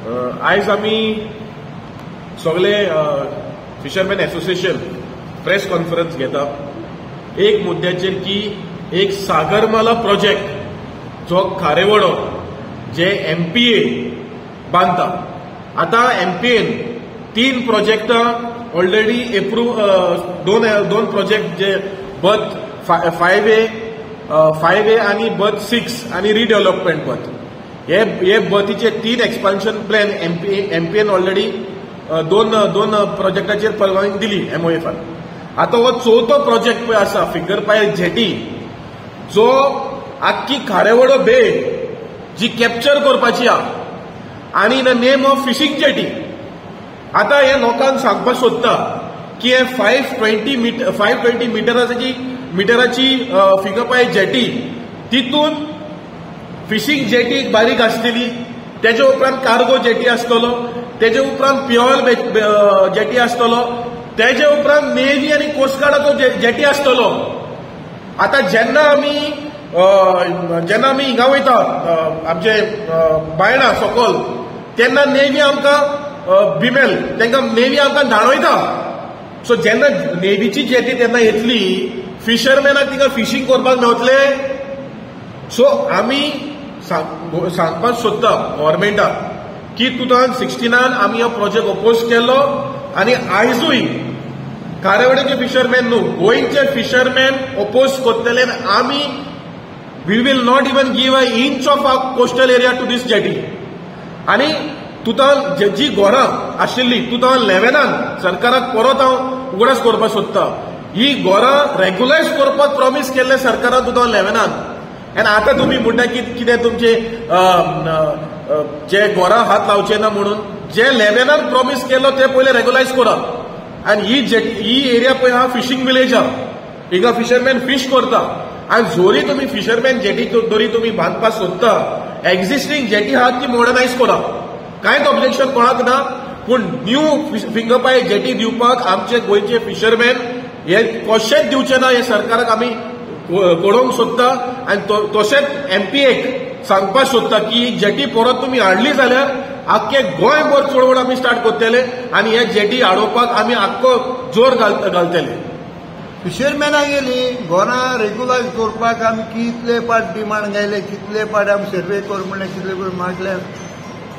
आयज आमी सगळे फिशरमॅन एसोसिएशन प्रेस कॉन्फरन्स घेता एक मुद्द्याचेर की एक सागरमाला प्रोजेक्ट जो खारेवाडो जे एमपीए बांदता. आतां एमपीएन 3 प्रोजेक्टां ऑलरेडी एप्रूव, दोन प्रोजेक्ट जे बर्थ 5A आनी बर्थ 6 आनी रिडेव्हलपमेंट बर्थ हे बर्थीचे 3 एक्सपान्शन प्लॅन एमपीएन ऑलरेडी दोन प्रोजेक्टाचेर परवानगी दिली एमओएफान. आतां हो चवथो प्रोजेक्ट पळय आसा फिंगर पायल जेटी, जो आख्खी खारेवाडो बे जी कॅप्चर करपाची आहा आनी in the name of fishing jetty. आतां हे लोकांक सांगपाक सोदता की हे 520 मिटराची फिंगर पायल जेटी, तितून फिशींग जेटी बारीक आसतली, तेजे उपरांत कार्गो जेटी आसतलो, तेजे उपरांत प्युअर जेटी आसतलो, तेजे उपरांत नेव्ही आनी कोस्ट गार्डाचो जेटी आसतलो. आतां जेन्ना आमी हिंगा वयता आमचे बायणा सकल, तेन्ना नेव्ही आमकां बिमेल, तांकां नेव्ही आमकां धाडयता. सो जेन्ना नेव्हीची जेटी तेन्ना येतली, फिशरमॅनाक तिका फिशींग करपाक मेवतले. सो आमी सांगपाक सोदता गव्हर्मेंटाक की 2016 आमी हो प्रोजेक्ट अपोज केलो आनी आयजूय खारेवाड्याचे फिशरमॅन न्हू, गोंयचे फिशरमॅन अपोज करतले. आमी we will not even give a inch of our coastal area to this jetty. आनी 2000 जी घरां आशिल्ली 2011 सरकाराक परत हांव उगडास करपाक सोदता, ही घरां रेगुलायज करपाक प्रॉमीस केल्लें सरकारान 2011. आनी आतां तुमी म्हणटा की कितें तुमचे जे घरां हात लावचे ना म्हणून, जे 11 प्रॉमीस केलो ते पयले रेगुलायज करा. आनी ही एरिया पळय आहा फिशींग विलेज आहा, हिंगा फिशरमॅन फीश करता. आनी जोरी तुमी फिशरमॅन जेटी दोरी तुमी बांदपाक सोदता, एक्झिस्टींग जेटी आहा ती मॉडर्नायज करा, कांयच ऑब्जेक्शन कोणाक ना, पूण न्यू फिंगर पायल जेटी दिवपाक आमचे गोंयचे फिशरमॅन हे कशेंच दिवचे ना, हे सरकाराक आमी कळोवंक सोदता. आनी तशेंच एमपीएक सांगपाक सोदता की जेटी परत तुमी हाडली जाल्यार आख्खे गोंयभर चळवळ आमी स्टार्ट करतले आनी हे जेटी हाडोवपाक आमी आख्खो जोर घालतले. फिशरमॅनां गेली घरां रेगुलायज करपाक आमी कितले पाट डिमांड घायले, कितले पाट आमी सर्वे कर म्हणलें, कितले पाट मागले.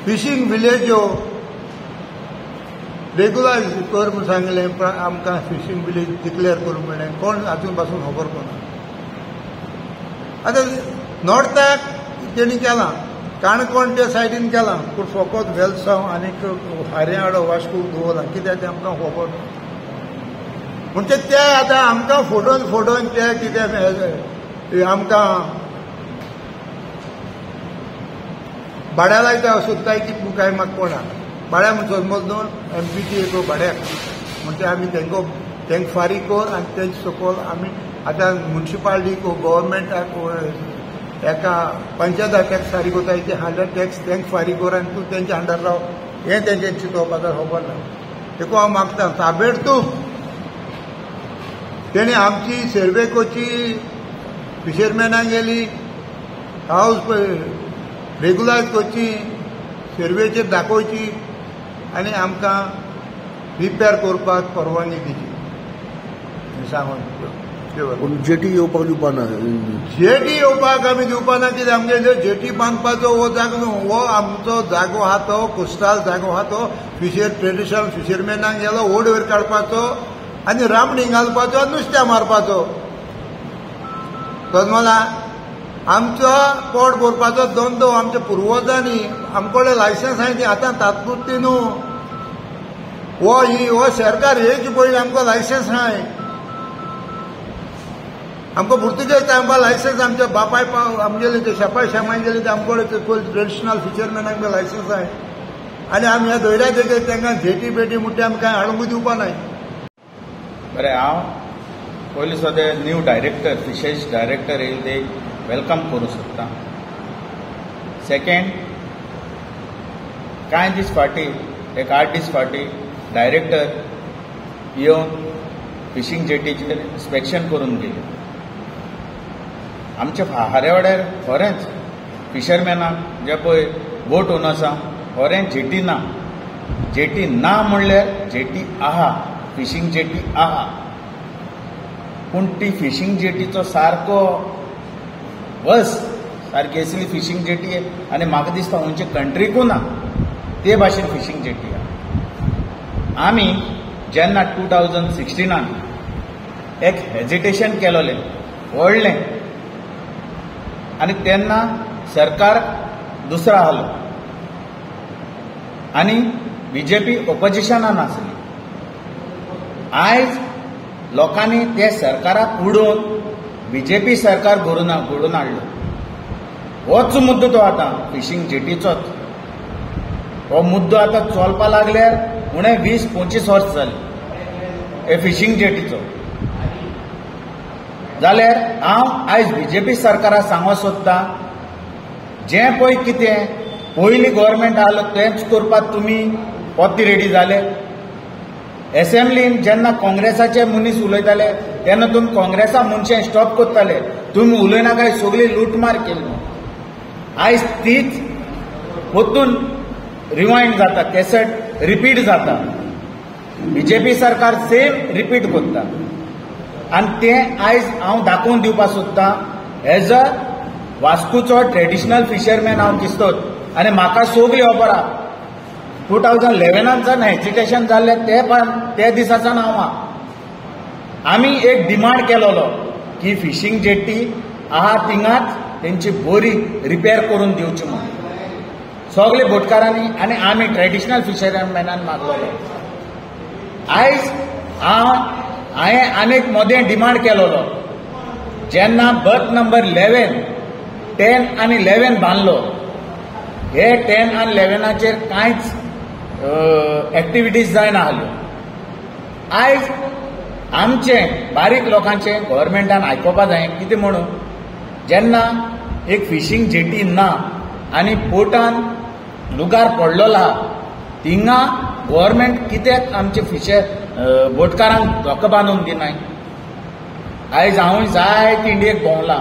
फिशींग विलेज्यो रेगुलायज कर म्हूण सांगलें, पण आमकां फिशींग विलेज डिक्लेअर कर म्हणलें, कोण हातून पासून खबर कोणा. आतां नॉर्थाक तेणी केलां, काणकोण त्या सायडीन केलां, पूण फकत वेलसांव आनीक खारेवाडो वास्को दवरलां, कित्याक तें आमकां खबर ना. म्हणजे ते आतां आमकां फोटोन फोटोन ते कितें आमकां भाड्या लायता सोदताय की काय म्हाका कोणा भाड्या म्हण समज न्हू एमपीची एक भाड्याक, म्हणजे आमी तेंको तेंक फारीक कर आनी तेंचे सकयल आमी आतां मुन्सिपालिटीक गव्हर्मेंटाक एका पंचायताक टॅक्स फारीक कोताय ते हांडर टॅक्स तेंक फारीक कर आनी तूं तेंच्या अंडर राव, हें तेंचें चिंतप आतां खबर ना. देखून हांव मागता ताबेडतोब तेणी आमची सर्वे करची, फिशरमॅनांक गेली हावस रेगुलायज करची, सर्वेचेर दाखोवची आनी आमकां रिपेर करपाक परवानगी दिची सांगून. पूण जेटी येवपाक दिवपा ना, जेटी येवपाक आमी दिवपा ना, कित्याक आमगे जेटी बांदपाचो हो जागो न्हू, हो आमचो जागो आहा तो कोस्टल जागो आहा तो फिशर ट्रेडिशनल फिशरमॅनांक गेलो ओड वयर काडपाचो आनी रामणी घालपाचो आनी नुस्त्या मारपाचो. समजला आमचो पोट भरपाचो धंदो आमच्या पुर्वजांनी आमकडे लायसन्स आहा ती आतां तात्पुरती न्हू, हो ही हो सरकार हेची पयलीं आमकां लायसन्स आहाय, आमकां पुर्तुगेज आमकां लायसन्स आमच्या बापाय आमगेले ते शेपाय शेमाय गेले ते आमकडे ट्रेडिशनल फिशरमॅनांक लायसन्स आहाय आनी आमी ह्या दर्या देगेर तांकां झेटी बेटी म्हणटा आमी कांय हाडूंक दिवपा नाय. बरें, हांव पयलीं सद्या न्यू डायरेक्टर फिशरीज डायरेक्टर येयले ते welcome करूंक सोदता. सेकेंड, कांय दीस फाटीं एक 8 दीस फाटीं डायरेक्टर येवन फिशींग जेटीचेर इन्स्पेक्शन करून गेले. आमच्या खारेवाड्यार खरेंच फिशरमॅनाक जे पळय बोट ओनर्स आसा खरें जेटी ना. जेटी ना म्हणल्यार जेटी आहा, फिशींग जेटी आहा, पूण ती फिशींग जेटीचो सारको बस सारकी असली फिशींग जेटी आनी म्हाका दिसता खंयचे कंट्रीकूय ना ते भाशेन फिशींग जेटी आहा. आमी जेन्ना 2016 एक हेजिटेशन केलोलें व्हडलें आनी तेन्ना सरकार दुसरो आहलो आनी बीजेपी ओपोजिशनान आसली. आयज लोकांनी ते सरकाराक उडोवन बीजेपी सरकार घडोवन हाडलो. होच मुद्दो तो आतां फिशींग जेटीचोच हो मुद्दो आतां चलपा लागल्यार उणें 20-25 वर्स जाली हे फिशींग जेटीचो. जाल्यार हांव आयज बीजेपी सरकाराक सांगूंक सोदतां, जें पळय कितें पयलीं गव्हर्मेंट आहलो तेंच करपाक तुमी पोत्ती रेडी जाले. एसेंब्लीन जेन्ना काँग्रेसाचे मनीस उलयताले तेन्ना तुमी काँग्रेसा मनशां स्टॉप करताले, तुमी उलयनाकाय सगळी लुटमार केली. आयज तीच परतून रिवायंड जाता, कॅसेट रिपीट जाता. बीजेपी सरकार सेम रिपीट करता आनी तें आयज हांव दाखोवन दिवपाक सोदतां. एज अ वास्कोचो ट्रेडिशनल फिशरमॅन हांव किस्तोत आनी म्हाका सगळी खबर आहा. 2011 सावन हेजिटेशन जाल्लें ते पण ते दिसाच्यान हांव आहा. आमी एक डिमांड केलोलो की फिशींग जेटी आहा थिंगाच तेंची बोरी रिपेर करून दिवची म्हणून सगळे बोटकारांनी आनी आमी ट्रेडिशनल फिशरमॅनान मागलोलो. आयज हांव हांवें आनीक मदें डिमांड केलोलो, जेन्ना बर्थ नंबर 11, 10 आनी 11 बांदलो, हे 10 आनी 11चेर कांयच एक्टिविटीज जायना आहल्यो. आयज आमचें बारीक लोकांचें गव्हर्मेंटान आयकोपा जाय. कितें म्हणून जेन्ना एक फिशींग जेटी ना आनी पोर्टान लुगार पडलेलो आहा, थिंगा गव्हर्मेंट कित्याक आमचे फिशर बोटकारांक धोको बांदून दिनाय. आयज हांवूय जायत इंडियेक भोंवलां,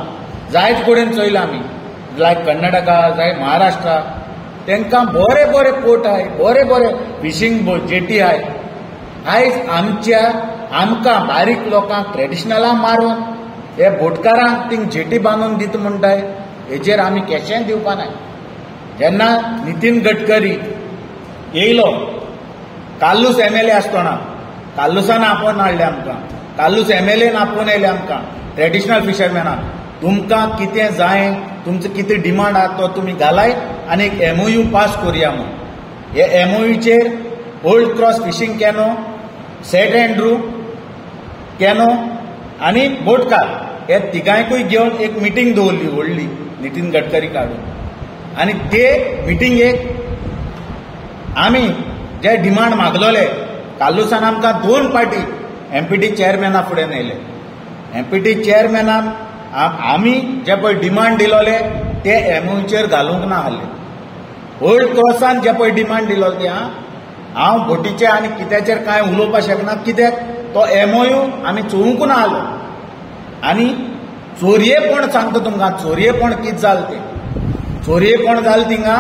जायत कडेन चोयलां आमी, लायक कर्नाटका जाय महाराष्ट्रा, तांकां बरे बरे पोर्ट आहाय, बरे बरे फिशींग जेटी आहाय. आयज आमच्या आमकां बारीक लोकांक ट्रेडिशनलां मारून हे बोटकारांक थिंग जेटी बांदून दिता म्हणटाय, हेजेर आमी कशेंय दिवपा नाय. जेन्ना नितीन गडकरी येयलो, कार्लूस एमएलए आसतना कार्लूसान आपोवन हाडले आमकां, कार्लूस एमएलएन आपोवन येयले आमकां ट्रेडिशनल फिशरमॅनाक, तुमकां कितें जाय, तुमचो कितें डिमांड आहा तो तुमी घालाय आनी एक एमओयू पास करुया म्हूण. हे एमओयूचेर Old Cross fishing canoe, Saint Andrew canoe आनी बोटकार हे तिगांयकूय घेवन एक मिटींग दवरली व्हडली नितीन गडकरी काडून. आनी ते मिटिंगेक आमी जे डिमांड मागलोले, कार्लूसान आमकां 2 पार्टी एमपीटी चेअरमॅना फुडें येयले. एमपीटी चेअरमॅनान आमी जे पळय डिमांड दिलोले ते एमओयूचेर घालूंक ना आहले. ओल्ड क्रॉसान जे पळय डिमांड दिलोले ते हांव बोटीचे आनी कित्याचेर कांय उलोवपाक शकना, कित्याक तो एमओयू आमी चोवंक ना आहलो. आनी चोरयेपण सांगता तुमकां, चोरयेपण कितें जालें तें, चोरयेपण जालें थिंगा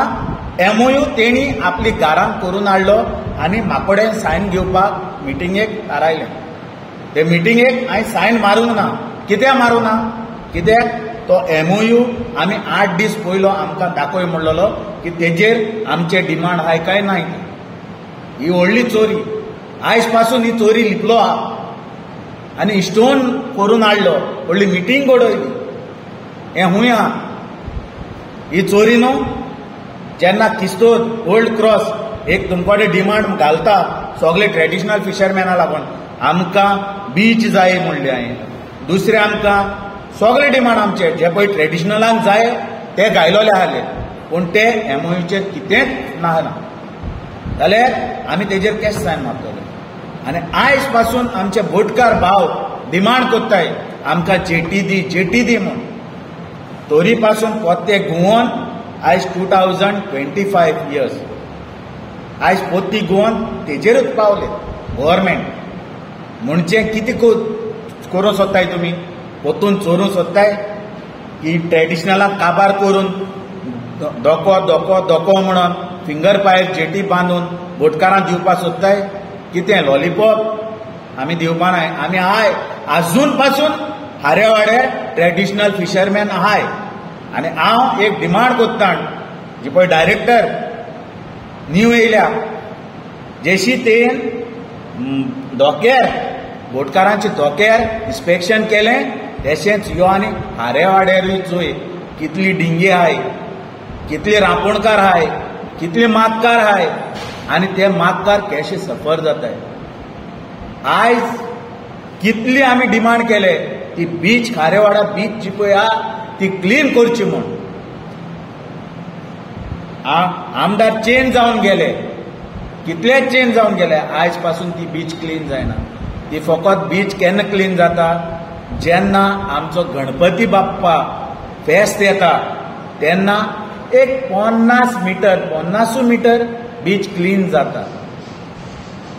एमओयू तेणी आपली घरान करून हाडलो आनी म्हाकोडेन सायन घेवपाक मिटिंगेक थारायलें. ते मिटिंगेक हांवें सायन मारूंक ना. कित्याक मारूंक ना? कित्याक तो एमओयू आमी 8 दीस पयलो आमकां दाखय म्हणलेलो की तेजेर आमचे डिमांड आहाय काय ना. ही व्हडली चोरी, आयज पासून ही चोरी लिपलो आहा आनी इश्टोन करून हाडलो, व्हडली मिटींग घडयली. हें हूंय आहा ही चोरी न्हू. जेन्ना किस्तोद ओल्ड क्रॉस एक तुमकडे डिमांड घालता सगळे ट्रेडिशनल फिशरमॅना लागून, आमकां बीच जाय म्हणलें हांवें, दुसरें आमकां सगळे डिमांड आमचे जे पळय ट्रेडिशनलांक जाय ते घायलोले आहले, पूण ते एमओयूचेर कितेंच ना जाल्यार आमी तेजेर कॅश सायन मारतले. आनी आयज पासून आमचे बोटकार भाव डिमांड करताय आमकां जेटी दी, जेटी दी म्हूण. तरी पासून पोत्ते घुंवोन आयज 2025 इयर्स आयज पोत्ती घुंवोन तेजेरूच पावले गव्हर्मेंट. म्हणजे कितें करूंक सोदताय तुमी? पोत्तून चोरूंक सोदताय की ट्रेडिशनलाक काबार करून धोको धोको धोको म्हणून फिंगर पायर जेटी बांदून बोटकारांक दिवपाक सोदताय. कितें लॉलीपॉप आमी दिवपा नाय. आमी आहाय आजून पासून खारेवाडे ट्रेडिशनल फिशरमॅन आहाय. आनी हांव एक डिमांड कोत्ता जी पळय डायरेक्टर न्यू येयल्या जेशी तेन धोक्यार बोटकारांचे धोक्यार इन्स्पेक्शन केलें तशेंच यो आनी खारेवाड्यारूय चोय कितली डिंगी आहाय, कितले रांपोणकार आहाय, कितले मातकार आहाय आनी ते मातकार कशे सफर जाताय. आयज कितली आमी डिमांड केले ती बीच खारेवाडा बीच जी पळय आहा ती क्लीन करची म्हूण. आमदार चेंज जावन गेले, कितलेच चेंज जावन गेले, आयज पासून ती बीच क्लीन जायना. ती फकत बीच केन्ना क्लीन जाता जेन्ना आमचो गणपती बाप्पा फेस्त येता तेन्ना एक 50 मिटर बीच क्लीन जाता.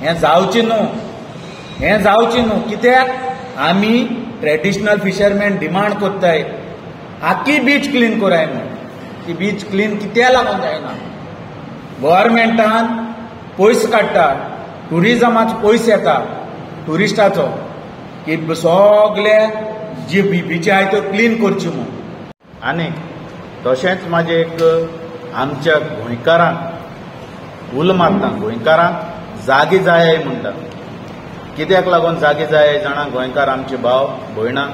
हें जावचें न्हू, हें जावचें न्हू. कित्याक आमी ट्रेडिशनल फिशरमॅन डिमांड कोत्ताय आखी बीच क्लीन कराय म्हूण. ती बीच क्लीन कित्याक लागून जायना? गव्हर्मेंटान पयस काडटा, ट्युरिजमाचो पयस येता, ट्युरिस्टाचो की सगळे जी बिची आहाय त्यो क्लीन करची म्हूण. आनी तशेंच म्हाजें एक आमच्या गोंयकारांक उलो मारता, गोंयकारांक जागे जाय म्हणटा. कित्याक लागून जागे जाय जाणा गोंयकार आमचे भाव भयणां?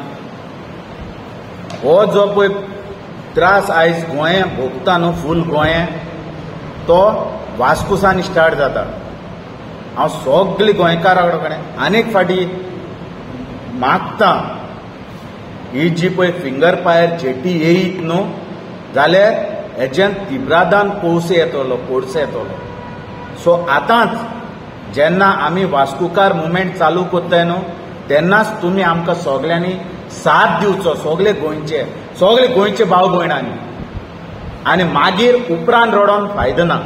हो जो पळय त्रास आयज गोंय भोगता न्हू फूल गोंय, तो वास्कोसान स्टार्ट जाता. हांव सगळे गोंयकारा कडेन आनीक फाटी मागता ही जी पळय फिंगर पायर जेटी येयत न्हू जाल्यार हेज्यान तिब्रादान कोळसो येतलो, कोळसो येतलो. सो आतांच जेन्ना आमी वास्कोकार मुवमेंट चालू करताय न्हू तेन्नाच तुमी आमकां सगल्यांनी साथ दिवचो, सगळे गोंयचे, सगळे गोंयचे भाव भयणांनी. आनी मागीर उपरांत रडोन फायदो ना.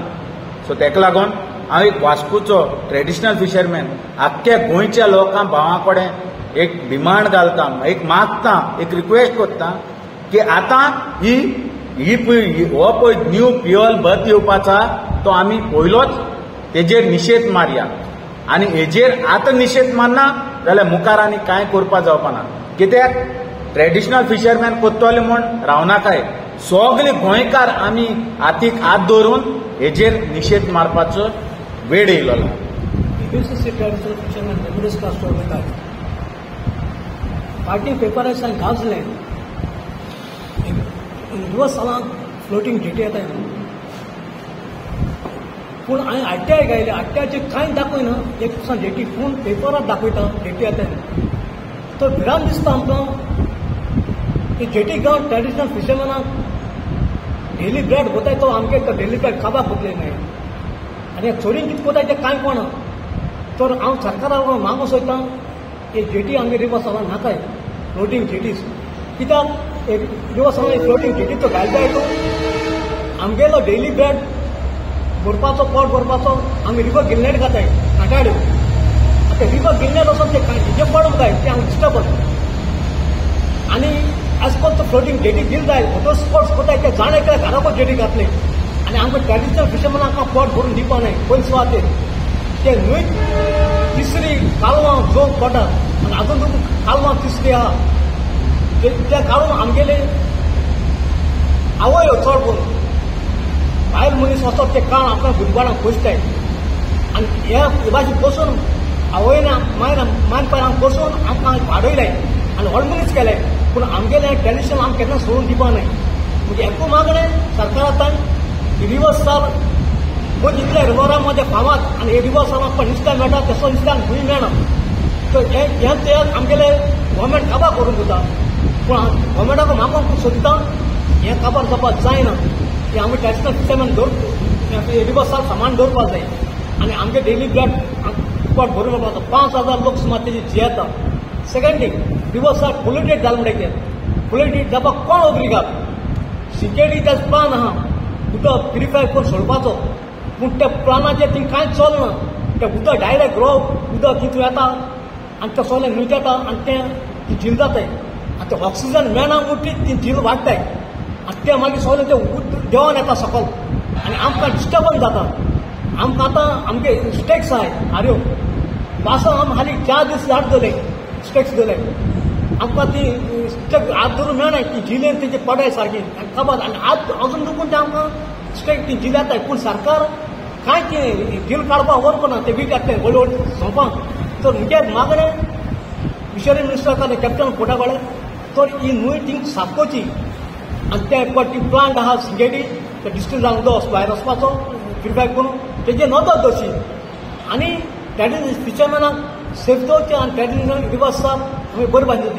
सो तेका लागून हांव एक वास्कोचो ट्रेडिशनल फिशरमॅन आख्ख्या गोंयच्या लोकां भावां कडेन एक डिमांड घालता, एक मागता, एक रिक्वेस्ट करता की आतां ही ही हो पळय न्यू प्युअल बर्थ येवपाचा तो आमी पयलोच तेजेर निशेध मारया. आनी हेजेर आतां निशेध मारना जाल्यार मुखार आनी कांय करपा जावपा ना. कित्याक ट्रेडिशनल फिशरमॅन कोत्तोले म्हूण रावनाकाय, सगळे गोंयकार आमी हातीक हात दवरून हेजेर निशेध मारपाचो वेळ येयलो. पार्टी पेपरार गाजलें दिवस सालांत फ्लोटींग जेटी येताय म्हणून, पूण हांवें आरटीआय गायले, आरटीआयचेर कांय दाखयना एक दिसा जेटी, पूण पेपरार दाखयता जेटी येताय. तर भिरांत दिसता आमकां की जेटी गांव ट्रेडिशनल फिशरमॅनाक डेली ब्रेड कोताय तो आमगे तो डेली ब्रेड खावपाक कोतले न्हय आनी चोरीन कितें कोताय तें कांय कोणा. तर हांव सरकारा मागूंक सोदतां एक जेटी आमगे रिवर सालान नाकाय फ्लोटींग जेटीज, कित्याक एक रिवर सालान एक फ्लोटींग जेटी तो घाल जाय तो आमगेलो डेली ब्रेड भरपाचो, पोट भरपाचो आमी रिवर गिलनेट खाताय काटाड्यो. आतां रिवर गिलनेट वचोन ते जे पडूंक जाय ते आमकां डिस्टर्ब जाता. आनी एज पर तो फ्लोटींग जेटी दिल जाय वॉटर स्पोर्ट्स कोताय ते जाण एकल्या घराको जेटी घातले आनी आमकां ट्रेडिशनल फिशरमॅन आमकां पोट भरून दिवपा न्हय पयली सुवातेर ते न्हंय तिसरी कालवां जोग पडटा आनी आजून कालवां तिसरी आहा ते काडून आमगेले आवय चड करून बायल मनीस वचत ते काळ आमकां भुरगेपणाक पोसताय आनी हे भाशेन बसून आवयन मायन मान पाय बसून आमकां वाडयले आनी व्हड मनीस केले, पूण आमगेलें ट्रेडिशन आमकां केन्ना सोडून दिवपा न्हय. म्हणजे एकू मागणें सरकारांतल्यान रिवर साल गोंय इतल्या रिवरा मदें फामाद आनी हे रिवर साल आमकां नुस्त्याक मेळटा तसो नुस्त्याक खंय मेळना. तर हें ते आमगेलें गव्हर्मेंट काबार करूंक दिता, पूण गव्हर्मेंटाक मागूंक सोदता हें काबार जावपाक जायना. की आमी ट्रेडिशनल फिशरमॅन दवर रिवर साल सामान दवरपाक जाय आनी आमगे डेली ब्रेड पोट भरून मेळपाचो. 5,000 लोक सुमार तेजी जियेता. सेकंड थींग रिवर साल पोल्युटेड जालें म्हणटा कितें पोल्युटेड जावपाक कोण ओब्रिगाद? सिकेडी तेज प्लान आहा उदक प्युरिफाय करून सोडपाचो, पूण त्या प्लानाचेर थिंग कांयच चलना. तें उदक डायरेक्ट रोव उदक तितून येता आनी तें सगळें न्हंयत येता आनी तें झील जाताय आनी तें ऑक्सिजन मेळना म्हणटी ती झील वाडटाय आनी तें मागीर सगळें तें देंवन येता सकयल आनी आमकां डिस्टर्बन्स जाता. आमकां आतां आमगे स्टेक्स आहाय आऱ्यो पासो आम हालीं 4 दीस हात धरले स्टेक्स धरले आमकां ती स्टेक हात धरून मेळनाय ती जिलेन तेजे पडाय सारकी आनी खबर आनी हात अजून दुखून ते आमकां स्टेक ती जिल्याताय. पूण सरकार कांय ते झील काडपाक व्हरपा ना ते वीक येतले व्हडले व्हडले सोंपांक. तर मुगे मागणें फिशरी मिनिस्टर कॅप्टन कोटावाडे तर ही न्हंय थिंग साफ करची आनी ते ती प्लांट आहा सिंगेटी ते डिस्टील जावन उदक भायर वचपाचो प्युरिफाय करून तेजेर नदर दवरची आनी ट्रेडिशनल फिशरमॅनाक सेफ दवरचें आनी ट्रेडिशनल रिवर साफ आमी बरी बांदिल्ली.